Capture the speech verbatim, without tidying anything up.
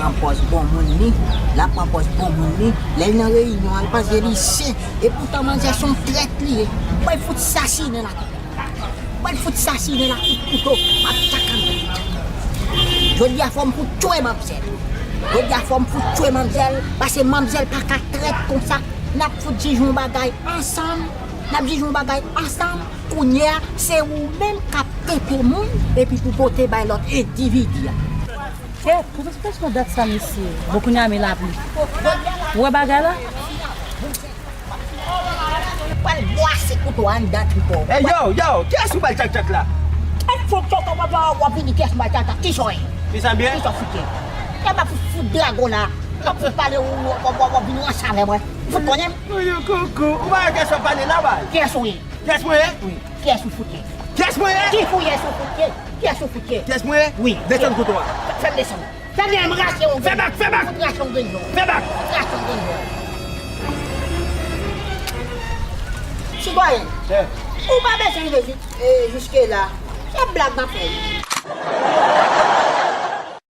Pran pòz bon moun li, l ap pran pòz bon moun li. Lè l nan reyinyon an, l panse li sen. Epoutan manzè se yon trèt li ye. Mwen fout sasinen la. Mwen fout sasinen la kout kouto. M ap tchakan. Jodi a fò m fout tchwe manmzèl. Jodi a fò m fout tchwe manmzèl. Paske manmzèl pa ka trèt konsa. N ap fout jij yon bagay ansanm. N ap jij yon bagay ansanm. Kounye a, se ou menm k ap tepe moun epi pou pote bay lòt endividi a. Kèt, kote w te sot dat sa, mesye? Bon, kounye a, men lapli. Ou wè bagay la? Pral bwase kouto a anndan tripò. Ey, yo, yo, kiyès ou bay tchak-tchak la? Kèt, fòk tchak, w ap, w ap vini, kiyès ou bay tchak-tchak? Kisa w ye? Kisa w ye? Kisa w fout ye? Kèt, m ap fout dragon la. M ap fout pale, w, w, w, w vini ranse avè mwen. Fout konnen m. Oyo, koko, ou pa wè kiyès w ap pale la, bay? Kiyès ou ye? Kiyès mwen ye? Wi. Kiyès ou fout ye? Kiyès mwen ye? Kiyès ou fout ye? Kiyès ou fout ye? Kiyès mwen ye? Wi. Desann kouto a. Fè m desann. Fè m desann, m rache yon grenn. Fè bak, fè bak. Fout rache yon grenn non. Fè bak. Fout rache yon grenn non. Sitwayen, ou pa bezwen rive jis, e, jiske la. Se blag m ap fè wi.